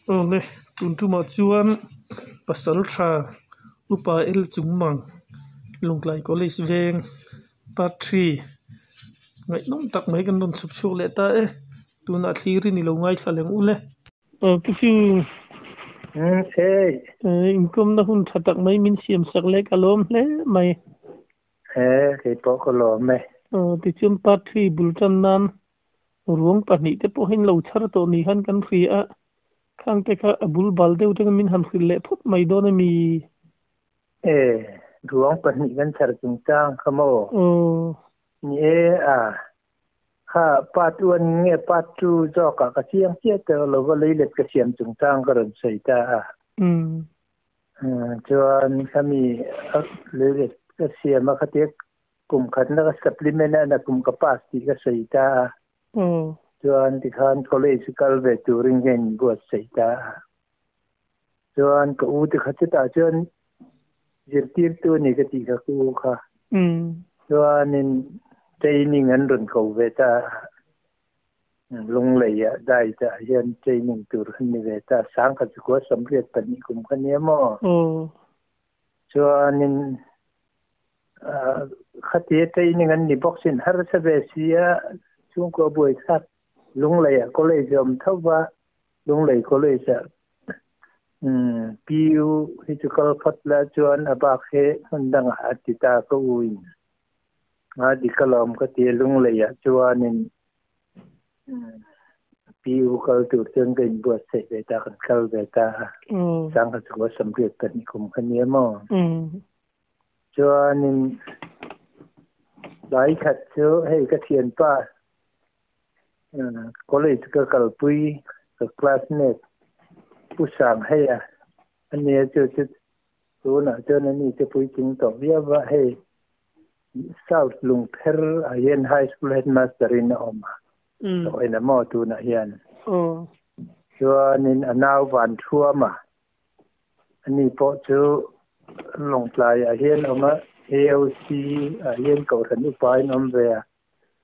Awle, tun tumah chuan Pasaltha Upa El Chungmang Lungtlai College veng Part three ngaihnawm tak mai kan rawn chhuk chhuak leh ta e. Tunah thlir in i lo ngaithla leng u le. Aw pu Hugh. Umm hey. Inkawmna hun tha tak mai min siam sak leh ka lawm hle mai. He kei pawh ka lawm e. Aw tichuan part three bul tan nan ruang pahnih te pawh hian lo chhar tawh ni khan kan hria a, khang te kha a bul bal deuh te khan min han hrilh leh phawt mai dawn a mi? E, ruang pahnih kan chhar chungchang kha maw? Aw. Ni e a, kha part one nge part two zawkah ka chiang chiah tawh lo va, leilet ka siam chungchang ka rawn sawi ta a. Chuan khami leilet ka siam a khatia kum khatna ka supplement a na kum ka pass tih ka sawi ta a. Chuan tikhan college kal ve turin ka inbuatsaih ta a. Chuan ka u te kha chutah chuan zirtirtu a ni ka tih kha ka u kha. Chuanin training an rawn ko ve ta a. Lungleiah Daitah hian training tur an ni ve ta. Sangkhat chukua 82 kum kha nia maw? Chuanin khatia training an ni bawk sin harsa ve si a, chhungkua buaithlak Lungleiah college a awm tho va, Lunglei college ah PU hi chu kal phawt la chuan a bak hi hmun dangah a ti ta ka u in a dik alawm ka ti a, Lungleiah chuanin PU kal tur chuan ka inbuatsaih ve ta, kan kal ve ta a, Sangha chukua 82 kum kha nia maw? Chuanin tlai khat chu hei ka thianpa college ka kalpui ka classmate Pu Sangheia a nia chu chu tunah chuan ani te puitling tawh viau va hei South Lungpher ah hian High School Headmaster in a awm a tawh en a maw tunah hian chuanin a nau van thuam a Ani pawh chu Lawngtlaiah hian a awm a, AOC ah hian Kohhran upain a awm ve a.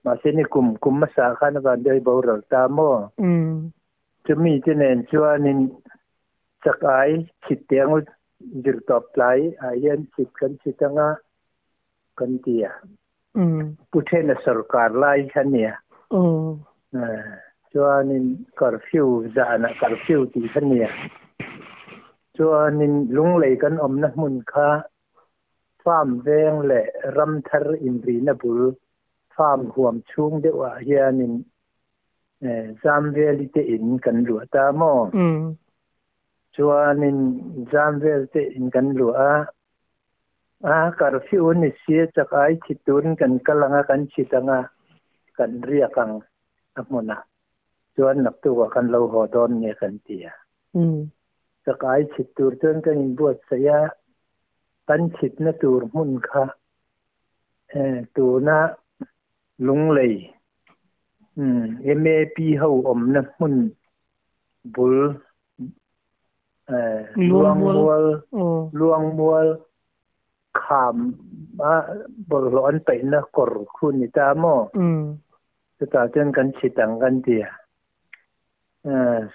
Mahse ni kum kum hmasa khan a van deuh boral ta maw? Chumi te nen chuanin Chakai chhit teh ang u, zirtawp tlai ah hian chhit kan chhit anga kan ti a. Pu Thena sorkar lai kha nia. Chuanin curfew zanah curfew tih kha nia. Chuanin Lunglei kan awmna hmun kha farm veng leh ram thar inrihna bul farm huam chhung deuhah hianin Zamveli te in kan luah ta maw? Chuanin Zamvel te in kan luah a, A curfew a ni si a chak ai chhit turin kan kal ang a, kan chhit ang a, kan riak ang a hmunah chuan naktukah kan lo haw dawn nia kan ti a. Chak ai chhit tur chuan kan inbuatsaih a, kan chhitna tur hmun kha tuna Lunglei MAP ho awmna hmun bul Luangmual Luangmual kham a bawlhhlawh an paihna kawr khu ni ta maw? Chutah chuan kan chhit ang kan ti a.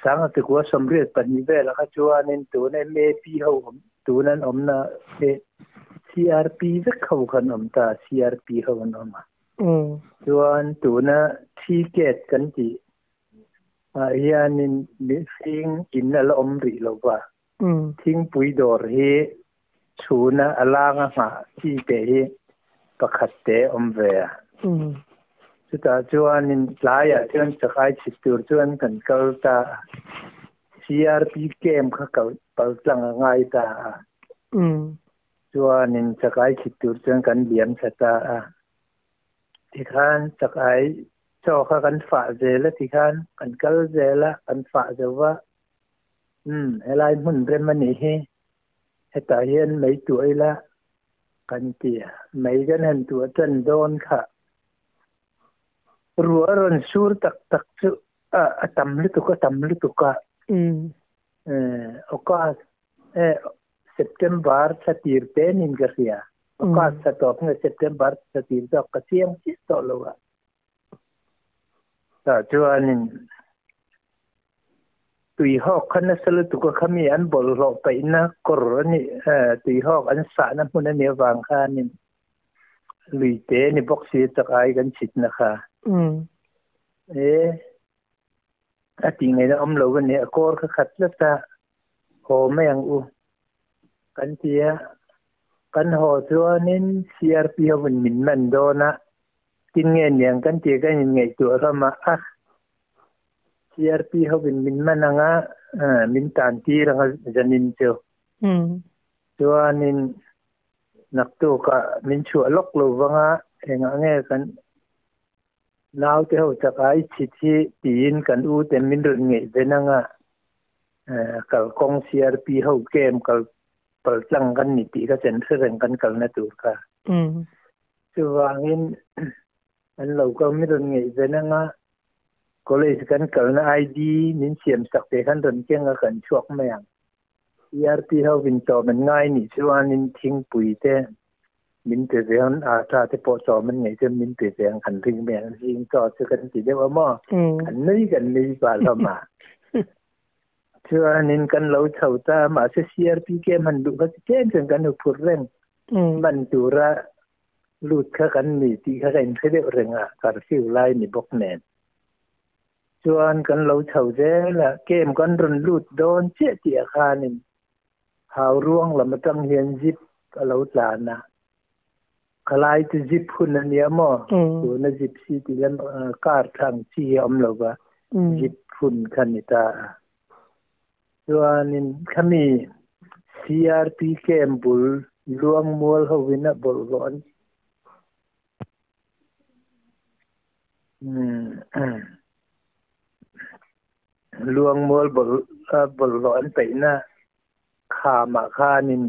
Sanga tikua 82 velah kha chuanin tuna MAP ho awm tuna an awmna te CRP vek ho kha an awm ta, CRP ho an awm a. Chuan tuna Thikhet kan tih Ah hianin mihring in a la awm rih lo va, thingpui dawr hi chhuna a langa nghah chi te hi pakhat te a awm ve a. Chutah chuanin tlaiah chuan chakai chhit tur chuan kan kal ta a, CRP camp kha kal paltlang a ngai ta a. Chuanin chakai chhit tur chuan kan liam thla ta a. Tikhan chakai chaw kha kan fah zel a tikhan kan kal zel a, kan fah zo va. Umm helai hmun rem a nih hi, hetah hian mei tuah ila kan ti a, mei kan han tuah tan dawn kha. Ruah a rawn sur tak tak chu a tam lutuk a tam lutuk a. August September thla tir te nin ka hria. August thla tawp nge September thla tir zawk ka chiang chiah tawh lo a. Tah chuanin Tuihawk kha nasa lutuk a khami an bawlhhlawh paihna kawr a nih tuihawk an sahna hmun a nih avang khanin lui te a ni bawk si a chak ai kan chhitna kha. E a tih ngaihna awm lo a ni a kawr kha khat tlat a haw mai ang u kan ti a kan haw chuanin CRP hovin min man dawn a tin nge niang kan ti a kan inngaihtuah hlawm a a CRP hovin min man anga min tan tir anga zanin chu. Chuanin naktukah min chhuah lawk lo vanga engah nge kan naute ho chak ai chhit hi tiin kan u ten min rawn ngeih ven anga kalkawng CRP ho camp kal paltlang kan ni tih kha chen hre reng kan kalna tur kha. Chuvangin an lo kal min rawn ngeih ven anga college kan kalna ID min siam sak te khan rawn keng a kan chhuak mai ang. CRP ho vin chawm an ngai nih chuanin thingpui te min pe ve ang atta te pawh chawm an ngaih chuan min pe ve ang kan ring mai ang zing chaw chu kan ti deuh a maw kan nui kan nui pah hlawm a. Chuanin kan lo chho ta mahse CRP camp han duh kha chu tlem chuan kan huphurh reng man tura lut kha kan ni tih kha ka inhre deuh reng a, curfew lai ni bawk nen. Chuan kan lo chho zel a, camp kan rawn lut dawn chiah tih ah khanin hau ruang lam atang hian zip a lo tlan a. Khalai chu zip hun a nia maw? Tuna zip si tih lam car thlang chi hi a awm lo va, zip hun kha ni ta a. Chuanin khami CRP camp bul Luangmual hovin a bawlhhlawh an Luangmual bawlhhlawh an peihna khamah khanin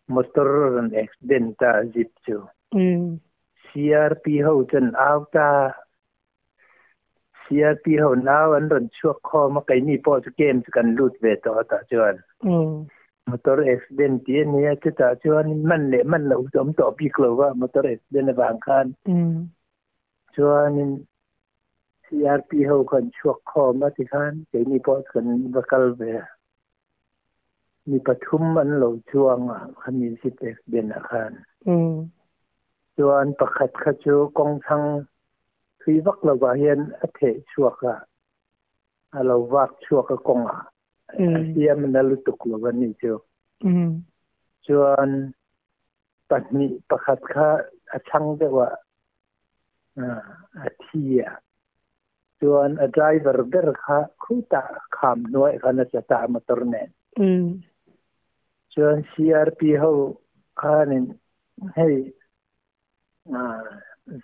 motor a rawn accident ta zip chu. CRP ho chuan au ta CRP ho nau an rawn chhuak khawm a, keini pawh chu camp chu kan lut ve tawh a tah chuan motor accident tih a nia, chutah chuan man leh man loh chu awm tawh bik lo va motor accident avang khan chuanin CRP ho kha an chhuak khawm a tikhan keini pawh chu kan va kal ve a, mi pathum an lo chuang a khami zip accident ah khan. Chuan pakhat kha chu kawng chhang thui vak lovah hian a theh chhuak a, a lo vak chhuak a kawngah a hliam na lutuk lo a ni chu. Chuan pahnih pakhat kha a chhang deuh a, a thi a. Chuan a driver ber kha khutah kham hnuai khan a tla ta a motor nen. Chuan CRP ho khanin hei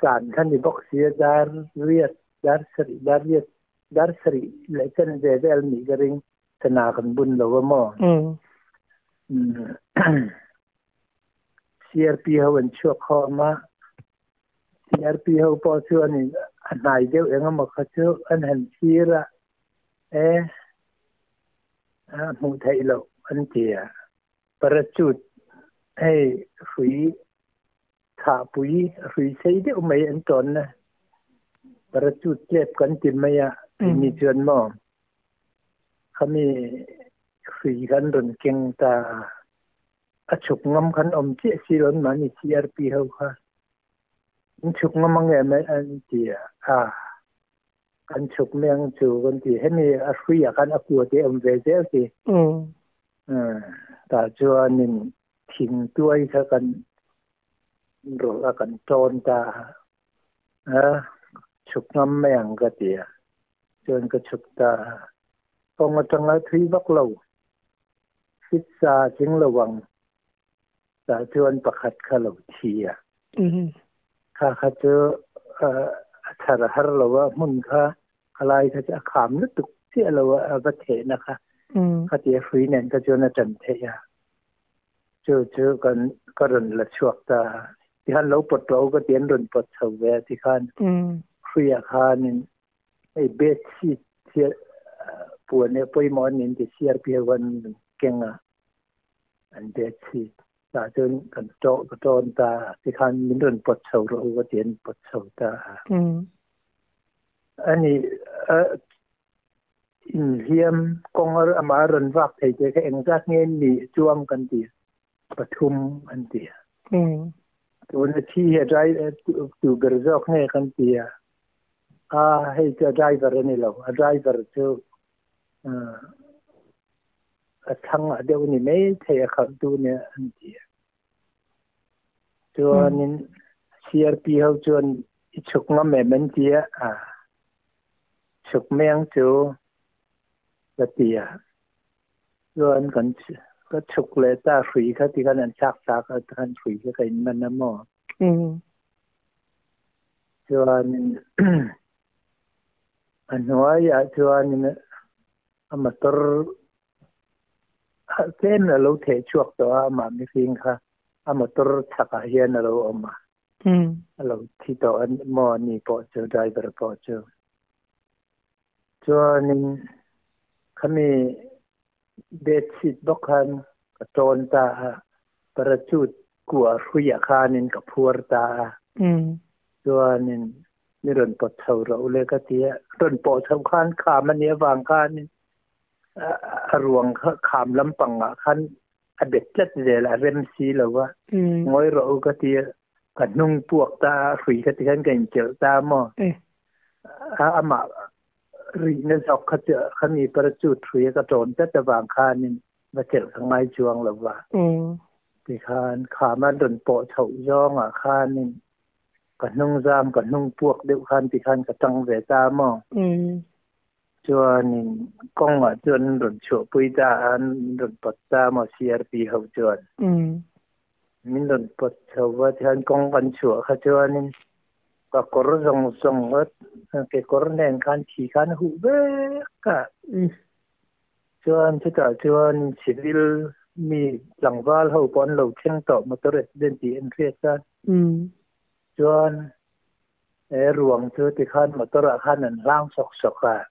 zan kha ni bawk sia dar riat dar sarih dar riat dar sarih leh chen ve vel nih ka ring sana kan bun lo a maw. CRP ho an chhuak khawm a CRP ho pawh chuanin a hnai deuh eng emaw kha chu an han thlir a e a hmuh theih loh an ti a. Parachute hei hrui thahpui hrui sei deuh mai an tawnna parachute tlep kan ti mai a ni chuan maw khami hrui khan rawn keng ta a a chhuk ngam khan awm chiah si lo an mahni CRP ho kha an chhuk ngam ang em an ti a Kan chhuk mai ang chu kan ti. Hemi a hruiah khan a kua te a awm ve zel ti. Tah chuanin thing tuai kha kan rawlh a kan tawn ta a, chhuk ngam mai ang ka ti a. Chuan ka chhuk ta a. Kawng atanga thui vak lo, fitsa tling lo ang. Tah chuan pakhat kha lo thi a. Kha kha chu a chhar a har lo a, hmun kha khalai kha chu a kham lutuk chiah lo a, a va thehna kha khatia hrui nen kha chuan a tan theih a. Chu chu kan ka rawn la chhuak ta a. Tikhan lo pawt rawh u ka ti an rawn pawt chho ve a tikhan hruiah khanin hei bed sheet puan leh pawimawh a ni an ti CRP ho khan an rawn keng a. An bed sheet tah chuan kan tawh ka tawn ta a tikhan min rawn pawt chho rawh u ka ti an pawt chho ta a. Ani Inhliam kawng amah a rawn vak thei te kha engzat nge ni chuang kan ti pathum an ti a. Tuna thi hi a tu ber zawk nge kan ti a, a hei chu a driver a ni lo, a driver chu a thlang ah deuh a ni mai thei a khalh tu nia an ti a. Chuanin CRP ho chuan i chhuk ngam em an ti a, chhuk meng chu ka ti a. Chuan kan ka chhuk leh ta hrui kha ti khan an thlak thlak a tikhan hrui kha ka inman a maw. Chuanin a hnuaiah chuanin a motor tlem a lo theh chhuak tawh a amah mihring kha a motor chhakah hian a lo awm a. A lo thi tawh a maw ani pawh chu driver pawh chu. Chuanin khami bedsheet bawk khan ka tawn ta a, parachute kua hruiah khanin ka phuar ta a. Chuanin mi rawn pawt chho rawh u le ka ti a, rawn pawh chho khan kham a nih avang khanin a ruang kha kham lampangah khan a bet tlat zel a, a rem si lo va. Ngawi rawh u ka ti a, ka hnung puak ta a, hrui kha tikhan ka inchelh ta maw? Amah rihna zawk kha chu khami parachute hrui a ka tawn tlat avang khanin va chelh ka ngai chuang lo va. Tikhan khama rawn pawh chhoh zawngah khanin ka hnung zam ka hnung puak deuh khan tikhan ka tang ve ta maw? Chuanin kawngah chuan an rawn chhuahpui ta a, an rawn pawt ta maw CRP ho chuan. Min rawn pawt chho va tihian kawng kan chhuah kha chuanin ka kawr zawng zawng a kekawr nen khan thi khan a huh vek a. Chuan chutah chuan civil mi tlangval ho pawh an lo thleng tawh motor accident tih an hriat khan. Chuan He ruang chu tikhan motor ah khan an hlang sawk sawk a,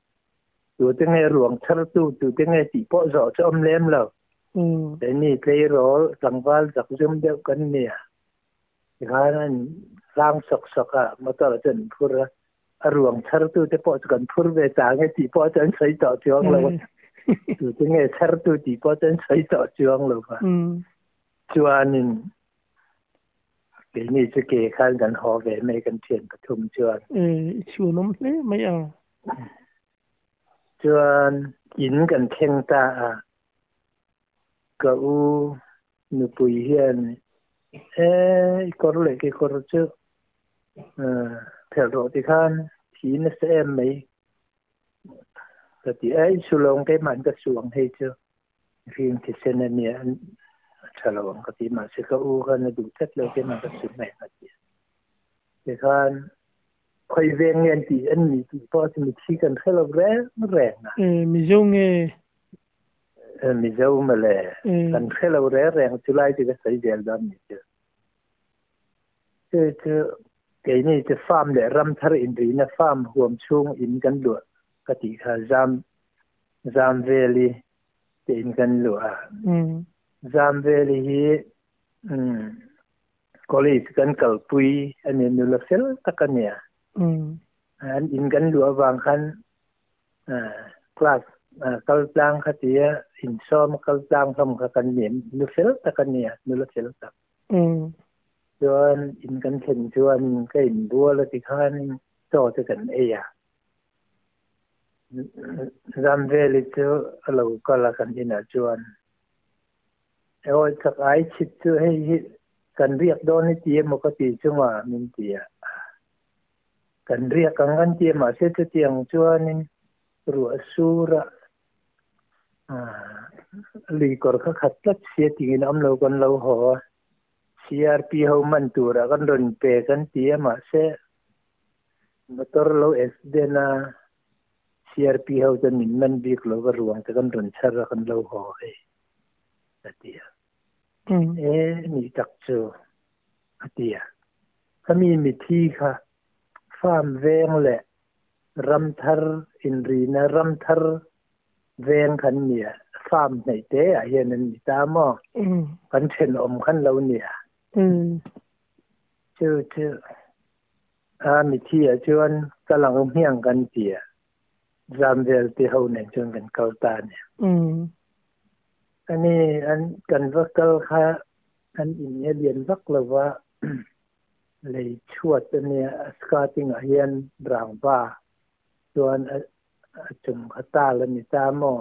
tute nge ruang chhartu, tute nge tih pawh zawh chu awm lem lo. Keini tleirawl tlangval zak zum deuh kan ni a, tikhan an hlang sawk sawk a, motor ah chuan an phur a, a ruang chhartu te pawh chu kan phur ve ta nge tih pawh chu an sawi tawh chuang lo a, tute nge chhartu tih pawh chu an sawi tawh chuang lo va. Chuanin Keini chu ke khan kan haw ve mai kan thian pathum chuan. I chhunawm hle mai a. Chuan in kan thleng ta a, ka u nupui hian e i kawr leh kekawr chu phelh rawh tikhan thi nasa em mai ka ti a, i sulawng keimah'n ka suang hei chu. Ring thisen a nia a tha lo ang ka ti mahse ka u khan a duh tlat lo keimah ka su mai ang a ti a. Tikhan khawi veng nge an tih an ni tih pawh chu mithi kan hre lo reng reng a. Mizo nge? Mizo mawle kan hre lo reng reng chu lai chu ka sawi zel dawn ni chu. Chu chu keini chu farm leh ram thar inrihna farm huam chhung in kan luah ka tih kha zam Zamveli tiin kan luah a. Zamveli hi college kan kalpui a ni, nula fel tak a nia. An in kan luah avang khan class kal tlang kha tia insawm kal tlang hlawm kha kan ni, nu fel tak a nia, nula fel tak. Chuan in kan thlen chuan ka inbual a tikhan chaw te kan ei a. Zamveli chu a lo kal a kan inah chuan Awi chak ai chhit chu hei hi kan riak dawn i ti emaw ka ti chunga min ti a. Kan riak ang kan ti a mahse chutiang chuanin ruah sura lui kawr kha khat tlat sia tingin awm lo kan lo haw a. CRP ho man turah kan rawn pe kan ti a mahse Motor lo accident a, CRP ho chuan min man bik lo va ruang te kan rawn chhar a kan lo haw hei a ti a. E nih tak chu a ti a. Khami mithi kha farm veng leh ram thar inrina ram thar veng khan nia farm hnaih te ah hian an ni ta maw? Kan thenawm khan lo nia. Chu chu A mithi ah chuan ka lang hmiang kan ti a. Zam vel te ho nen chuan kan kal ta a ni. Ani an kan va kal kha an in hi a lian vak lo va, lei chhuat a nia, a skirting ah hian rangva chuan a chung kha tal a ni ta maw?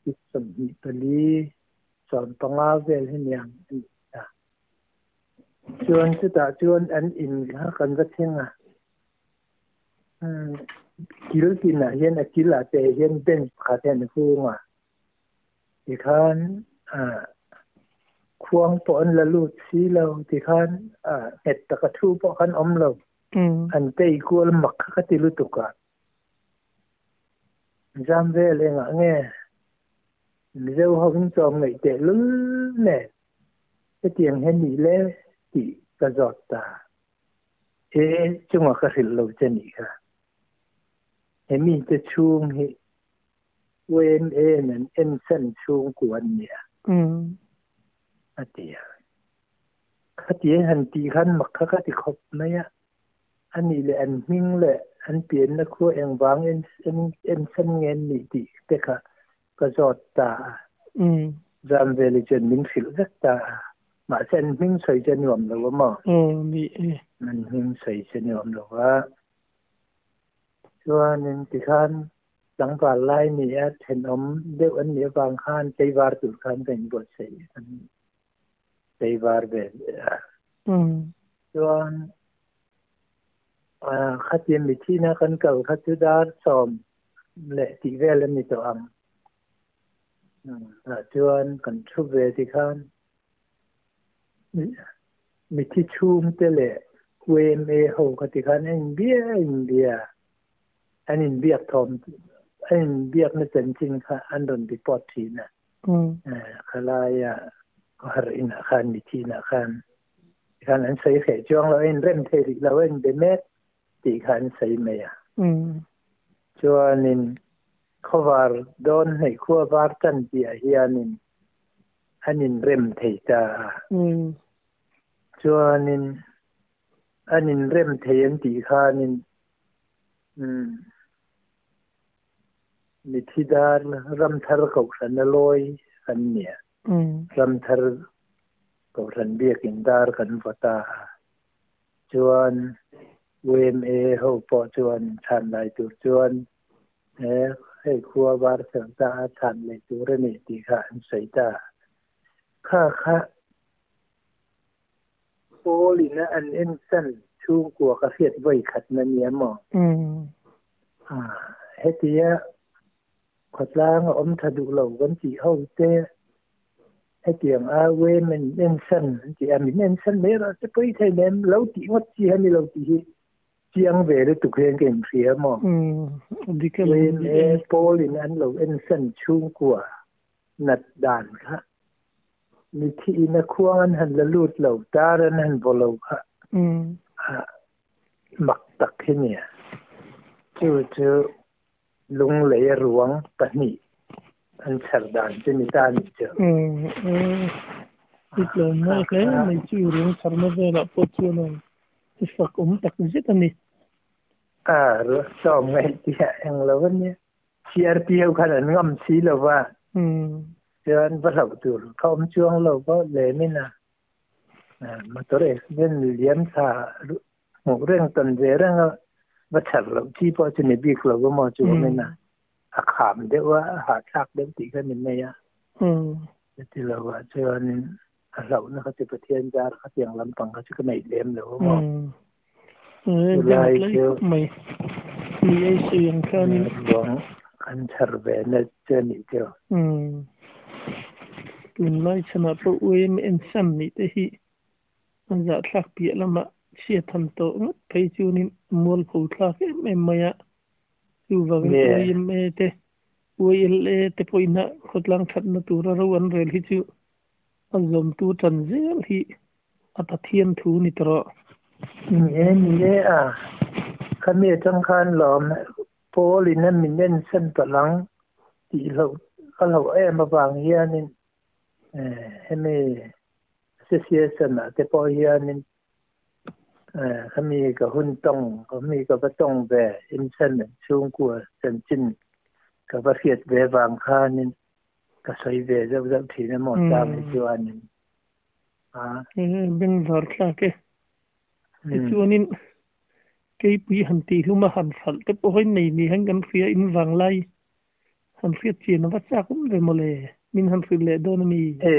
Feet 24, 15 vel hi niang a ni ta. Chuan chutah chuan an in kha kan va thleng a. Kil tinah hian a kil ah te hian bench pakhat hian a hung a. Tikhan khuang pawh an la lut si lo. Tikhan nghet taka thu pawh khan awm lo. An tei kual mak kha ka ti lutuk a. Zam vel engah nge Mizo ho in chawm ngaih teh lul nen hetiang hian nih le tih ka zawt ta. He chunga ka hrilh lo che nih kha. He mite chhung hi YMA nen ensan chhungkua an nia a ti a. Khatiang han tih khan mak kha ka ti khawp mai a. A nih leh an hming leh an pianna khua engvang ensan nge an nih tih te kha ka zawt ta a. Zamveli chuan min hrilh vek ta a. Mahse an hming sawi chu a nuam lo a maw? An hming sawi chu a nuam lo a. Chuanin tikhan tlangval lai ni a thenawm deuh an nih avang khan tleivar tur khan ka inbuatsaih an tleivar ve a. Chuan khatia mithina kan kal kha chu dar 10 leh tih vel a ni tawh ang. Tah chuan kan thu ve tikhan mithi chhungte leh YMA ho kha tikhan a inbia a inbia an inbiak thawm an inbiakna chanchin kha an rawn report thin a. Khalaia khawhar inah khan mithi inah khan tikhan an sawi hreh chuang lo a inrem thei rih lo a inbe mek tih kha an sawi mai a. Chuanin khawvar dawn hneih khua var tan tihah hianin an inrem thei ta a. Chuanin an inrem thei an tih khanin mithi dar Ramthar Kohhran a lawi an nia. Ramthar Kohhran biakin dar kan vaw ta a. Chuan YMA ho pawh chuan chhan lai tur chuan he hei khua var fel ta a chhan leh tur a ni tih kha an sawi ta. Kha kha Paul in a an ensan chhungkua ka hriat vawi khatna nia maw? Hetia khawtlang a awm tha duh lo kan tih ho te hetiang a women ensan an tih a, min ensan mai erawh chu pawi thei lem lo tih ngawt chi a ni lo tih hi chiang ve lutuk hian ka inhria maw? Women pawl in an lo ensan chhungkua nat dan kha mithi in a khuang an han la lut lo, tar an han vaw lo kha mak tak hi nia. Chu chu lunglei a ruang pahnih an chher dan chu ni ta ni chu. I tlawm ngai hle mai chu ruang chharna velah pawh chuan i fak awm tak zet a ni. A tlawm ngaih tih eng lo a nia. CRP ho khan an ngam si lo va. Chuan va hlauh tur kha awm chuang lo va lemin a motor accident liam thla hmuh reng tawn ve reng a va chher loh chi pawh chu ni bik lo va maw chu awmin a a kham deuh a a hahthlak deuh tih kha ni mai a. Chuti lovah chuanin a hlauhna kha chu Pathian zar kha tiang lampang kha chu ka neih lem lo a maw. Chulai chu ruang kan chher ve na che a nih chu. Tunlai chhanah pawh UMN ensan nih te hi an zahthlak piah lamah chhiat han tawh ngawt phei chuanin mualpho thlak em em mai a. Chuvangin YMA te YLA te pawhin a khawtlang thatna tura ro an rel hi chu a zawmtu tan zel hi a Pathian thu ni ta rawh. Ni e, ni e a, khami atang khan lawm Paul in a min ensan palh ang tih hlauh ka hlauh em avang hianin hemi association ah te pawh hianin. Khami ka hun tawng khami ka va tawng ve inchen chhungkua chanchin ka va hriat ve vang khanin ka sawi ve zauh zauh thin a maw chang hi chuanin a. Bengvar thlak e. Tichuanin keipui han tihhlum a han hralh te pawh hi nei ni hian kan hria in vanglai han hriat chian a va chak awm ve mawle min han hrilh leh dawn a ni. E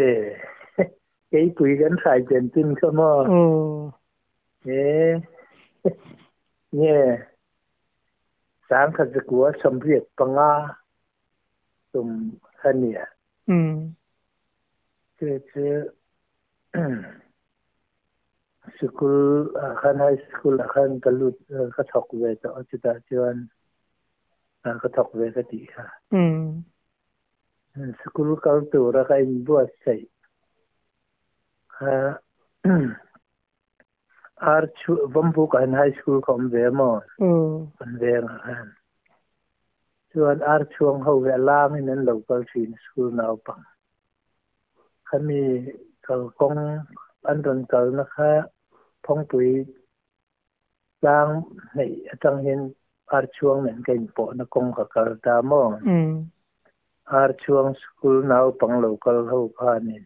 keipui kan hrai chian chin kha maw? Aw. E nge sangkhat zakua 85 tum kha nia. Chu chu Sikul ah khan high school ah khan ka lut ka thawk ve tawh a chutah chuan ka thawk ve ka tih kha. Sikul kal tura ka inbuatsaih kha ar chu Vawmbuk ah hian high school ka awm ve a maw? Kan vengah khan. Chuan ar chhuang ho hi a langin an lo kal thin school naupang. Khami kalkawng an rawn kalna kha Phawngpui tlang hneih atang hian Archhuang nen ka inpawhna kawng ka kal ta maw? Archhuang school naupang lo kal ho khanin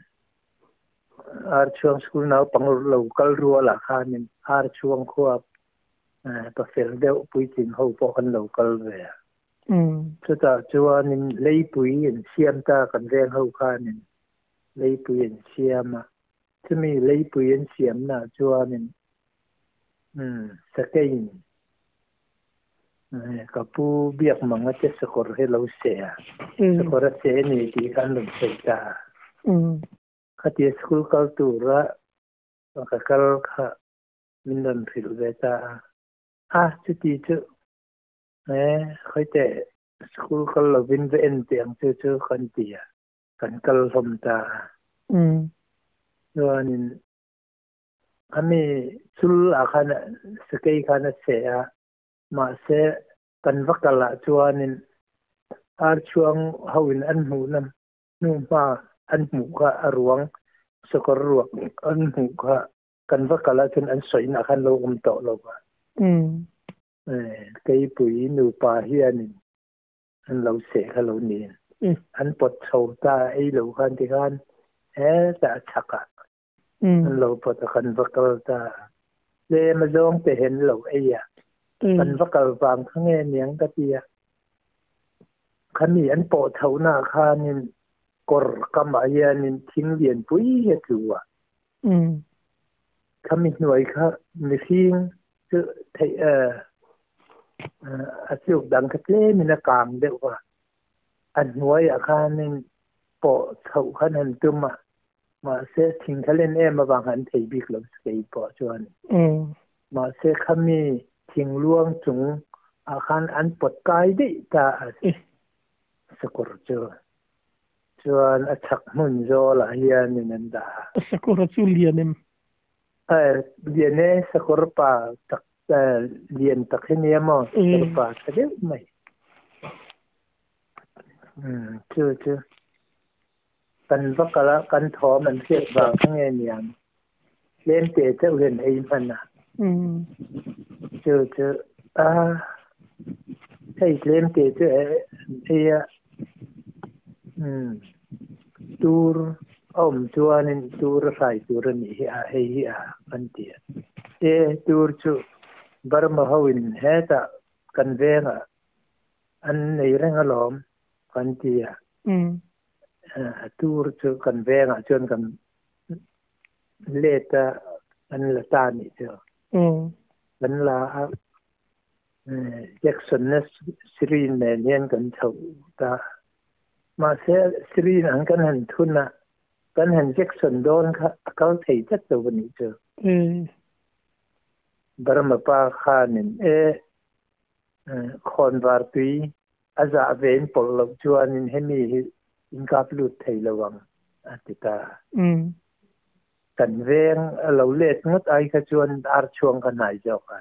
Archhuang school naupang lo kal rualah khanin Archhuang khua pafel deuh puitling ho pawh kan lo kal ve a. Chutah chuanin leipui an siam ta kan veng ho khanin leipui an siam a, chumi leipui an siamnaah chuanin sakeiin ka pu biak manga te sakawr hi lo seh a, sakawr a seh a ni tih kha an rawn sawi ta a. Khatia school kal tura ka kal kha min rawn hrilh ve ta a, a chuti chu He khawite school kal lovin va en teh ang chu chu kan ti a, kan kal hlawm ta a. Chuanin khami chul ah khan sakei khan a seh a, mahse kan va kal ah chuanin ar chhuang ho in an hmuhna hnuhma an hmuh kha a ruang sakawr ruak an hmuh kha kan va kal ah chuan an sawina khan lo awm tawh lo va. Keipui nupa hianin an lo seh kha lo niin an pawt chho ta ei lo khan tikhan hetah a chhakah an lo pawt a kan va kal ta a. Tlem a zawng te hian lo ei a, kan va kal vang kha nge niang ka ti a. Khami an pawh chhohnaah khanin kawr kamah hianin thing lianpui hi a tlu a. Khami hnuai kha mihring chu theih a chuk dang kha tlemin a kang deuh va, a hnuaiah khanin pawh chhoh khan han tum a, mahse thing kha len em avang khan an thei bik lo kei pawh chuan. Mahse khami thing luang chung ah khan an pawt kai daih ta a sakawr chu. Chuan a chhak hmun zawlah hianin an dah a. Sakawr a chu lian em? Lian e, sakawr pa tak lian tak hi nia maw? Sakawr pa tha deuh mai. Chu chu kan va kal a, kan thawm an hriat vang kha nge niang? Tlem te chauh hian ei hman a. Chu chu a hei tlem te chu ei a tur a awm chuanin tur a hrai tur a nih hi a hei hi a kan ti a. E tur chu Burma ho in hetah kan vengah an nei reng alawm kan ti a. Tur chu kan vengah chuan kan let a kan la ta nih chu. Kan la a Jackson na Sirin nen hian kan chho ta. Mahse Sirin ang kan han thun a, kan han Jackson dawn kha a kal thei tlat lo a nih chu. Burma pa khanin e khawnvar tui a zah ve in pawlh loh chuanin hemi hi in kap lut thei lo ang a ti ta. Kan veng a lo let ngawt ai kha chuan ar chhuang kha hnai zawk a.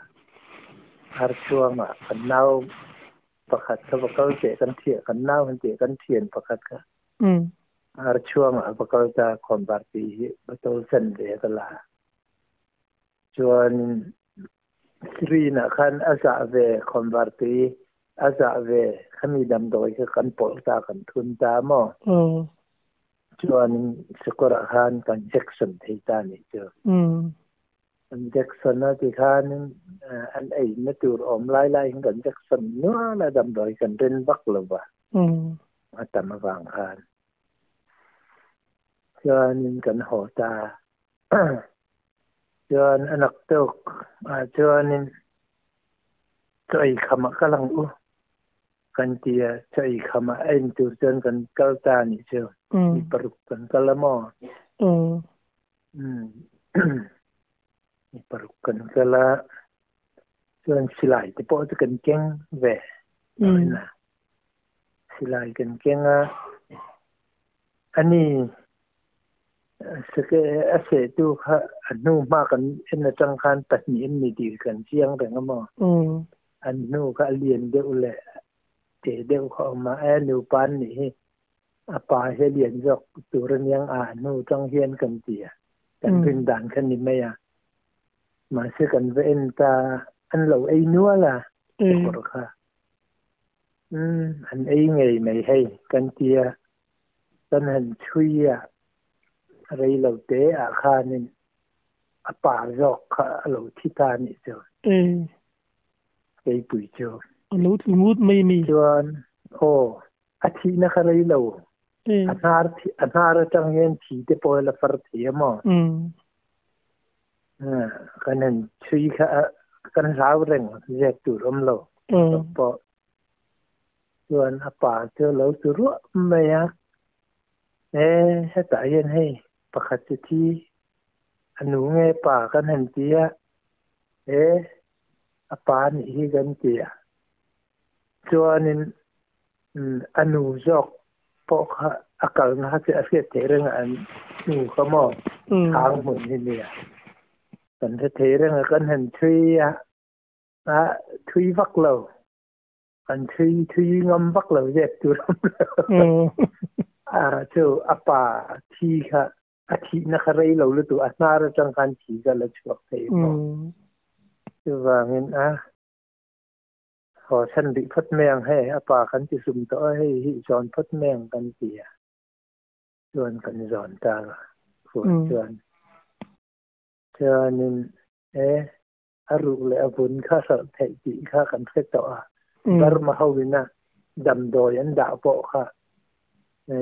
Ar chhuangah kan nau pakhat kha va kal teh kan thiah kan nau han tih kan thian pakhat kha ar chhuangah a va kal ta khawnvar tui hi bottle chanve ka la. Chuanin. Syringe ah khan a zahve khawnvartui a zahve khami damdawi kha kan pawlh ta kan thun ta maw? Chuan sakawr ah khan kan injection thei ta nih chu. Injection a ti khan an ei na tur awm lai lai in kan injection nual a damdawi kan ren vak lo va a tam avang khan. Chuanin kan haw ta. Chuan a naktuk ah chuanin chaw ei kham ah kal ang u kan ti a, chaw ei kham ah a en tur chuan kan kal ta a nih chu. Mi paruk kan kal a maw? Mi paruk kan kal a, chuan silai te pawh chu kan keng ve. Silai kan keng a, ani a sehtu kha a hnu hma kan en atang khan pahnih an ni tih kan chiang reng a maw? An hnu kha a lian deuh leh te deuh kha a awm a, e nupa an nih hi a pa hi a lian zawk tur aniang a hnu tang hian kan ti a, kan rin dan kha ni mai a. Mahse kan va en ta an lo ei nual a sakawr kha. An ei ngei mai hei kan ti a, kan han chhui a, rei lo te ah khanin a pa zawk kha a lo thi ta a nih chu. Keipui chu. A lo tlu ngut mai mi. Chuan aw, a thihna kha rei lo. A hnar a hnar atang hian thi te pawh a la far thei a maw? Kan han chhui kha kan hlau reng zep tur awm lo. Pawh chuan a pa chu a lo ti ruah mai a, E, hetah hian hei pakhat chu thi a nu nge pa kan han ti a, e, a pa nih hi kan ti a. Chuanin a nu zawk pawh kha a kalna kha chu a hriat theih reng a, an nu kha maw thang hmun hi nia. Kan hre thei reng a, kan han chhui a, a thui vak lo. Kan thui thui ngam vak lo zep tur awm lo. A chu a pa thi kha a thihna kha rei lo lutuk a hnar atang khan thi kha la chhuak thei maw. Chuvangin a haw chhan rih phawt mai ang hei a pa kan ti hlum tawh a hei hi zawn phawt mai ang kan ti a. Chuan kan zawn ta a khuan chuan. Chuanin e a ruh leh a vun kha hralh theih tih kha kan hre tawh a. Burma ho ina damdawi an dah pawh kha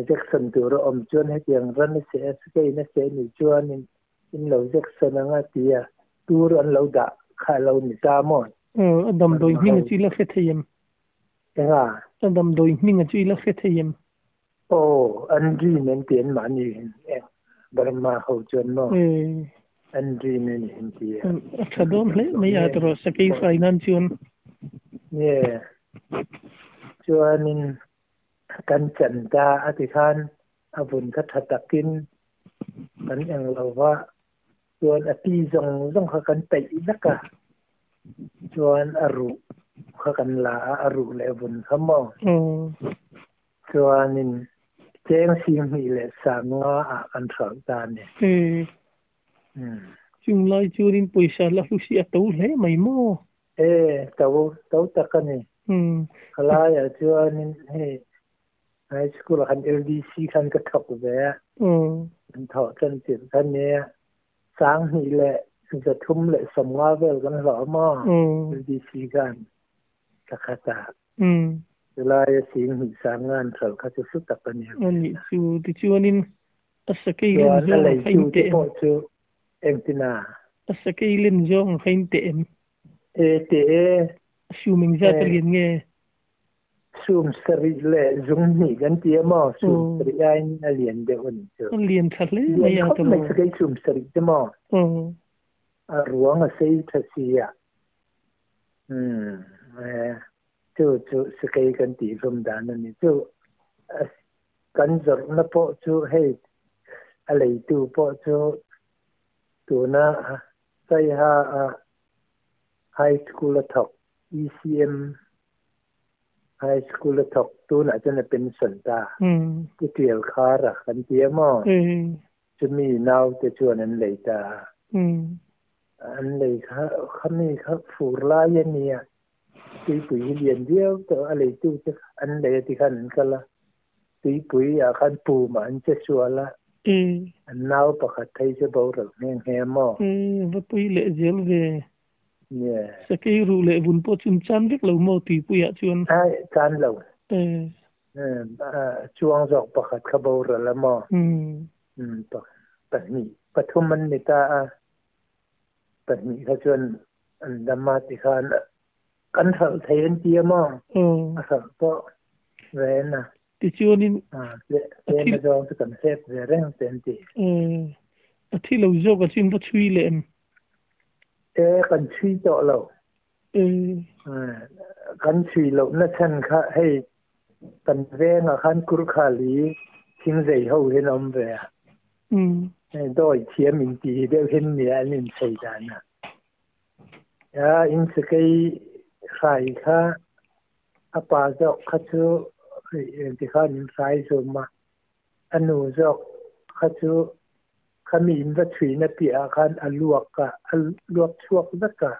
Jackson tur a awm chuan hetiang ran a seh a, sikein a seh nih chuanin in lo Jackson ang a ti a, tur an lo dah kha a lo ni ta maw? A damdawi hming a chu i la hre thei em? Enga? A damdawi hming a chu i la hre thei em? Aw, an rin an ti anmahni hin eng Burma ho chuan maw an rin a ni an ti a. A tha dawn hle mai a tawrh sakei hrai nan chuan. Nge chuanin kan chan ta a ti khan a vun kha tha takin kan eng lo va chuan a ti zawng zawng kha kan peih vek a chuan a ruh kha kan la a, a ruh leh vun kha maw. Chuanin cheng sing hnih leh sang nga ah kan hralh ta a ni. Chung lai chuanin pawisa la hlu si a to hle mai maw? E, to, to tak a ni. Khalaiah chuanin hei high school ah khan LDC khan ka thawk ve a. Kan thawh tan tirh kha nia sang hnih leh zathum leh sawmnga vel kan hlawh a maw LDC khan thla khat ah. Chulaia sing hnih sang nga an hralh kha chu hlu tak a ni. A nih chu, tichuanin a sakei len Chuan a zawng kha leitu in te teh em? pawh chu engtin a? A sakei len zawng kha in teh em? E teh e. A sum engzat a lian nge? Sum sarih leh zung hnih kan ti a maw? Sum sarih aiin a lian deuh a nih chu. A lian tha hle Lian mai a khawp mai tawh. sakei sum sarih te maw? A ruang a sei tha si a. Umm chu chu sakei kan tih hlum dan a ni. Chu kan zawrhna pawh chu hei a leitu pawh chu tuna Saiha a High School a thawk ECM High School a thawk tunah chuan a pension ta. Pu Tial Khara kan ti a maw? Chumi naute chuan an lei ta a. An lei kha khami kha fur lai a nia tuipui hi lian viau tawh a leitu te an lei a tikhan an kal a tuipui ah khan pum ah an che sual a an nau pakhat phei chu boral nghe nghe a maw. Va pui leh zel ve. Sakei ruh leh vun pawh chu an chan vek lo maw tuipui ah chuan. Ai chan lo. Chuang zawk pakhat kha boral a maw. Pahnih pathum an ni ta a, pahnih kha chuan an dam a tikhan kan hralh thei an ti a maw? A hralh pawh ve en a. Tichuanin tlem azawng chu kan hlep ve reng te an ti. A thi lo zawk a chu in va chhui leh em? E, kan chhui tawh lo. Kan chhui lohna chhan kha hei kan vengah khan Kurkhali thingzei ho hian a awm ve a. Dawi thiam in ti deuh hian nia an inchei dan a. In sakei hrai kha a pa zawk kha chu tikhan in hrai zum a. A nu zawk kha chu khami in va chhuina piahah khan a luak a, a luak chhuak vek a.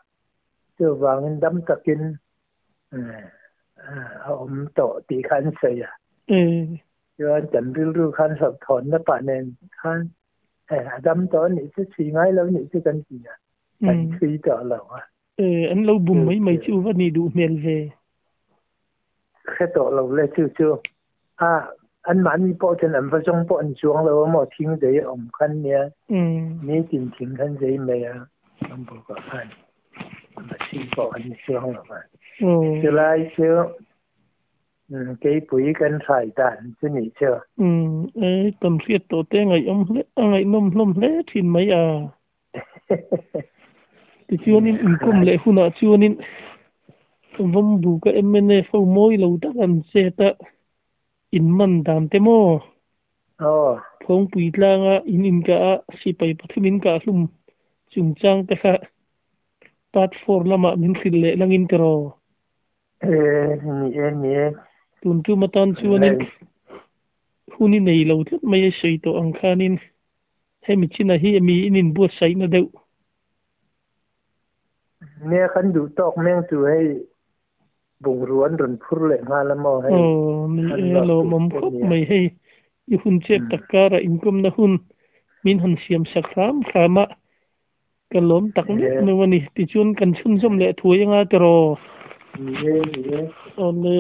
Chuvangin dam takin a awm tawh tih kha an sawi a. Chuan kan rilru khan hlauhthawnna pah nen khan a dam tawh a nih chu, chhui ngai lo nih chu kan ti a, kan chhui tawh lo a. An lo bum mai mai chu va nih duh hmel ve. Hre tawh lo le chu chu. A anmahni pawh chuan an va zawng pawh an chuang lo a maw thing zei a awm khan nia. Nitin thing khan zei mai a an bukah khan va chhui pawh an ni chuang lo va. Chulai chu keipui kan hrai dan chu nih chu. E kan hriat tawh te ngaihawm hle a ngaihnawm hlawm hle thin mai a. Tichuanin inkawm leh hunah chuanin Vawmbuka mnf ho mawi lo tak an chet a, in man dan te maw? Thawngpui tlanga in inkah a sipai pathum in kah hlum chungchang te kha part four lamah min hrilh leh langin ka raw. Ni e, ni e. Tun tum atan chuanin hun i nei lo tlat mai a sawi tawh ang khanin Hemi chinah hi mi in inbuatsaihna deuh. Nia kan duh tawk meng chu hei bungrua an rawn phur leh nghal a maw hei. Aw ni e a lawmawm khawp mai hei i hun chep tak karah inkawmna hun min han siam sak hram hram a ka lawm tak meuh meuh a ni tichuan kan chhunzawm leh thuai anga tiraw. Ni e ni e. Awle.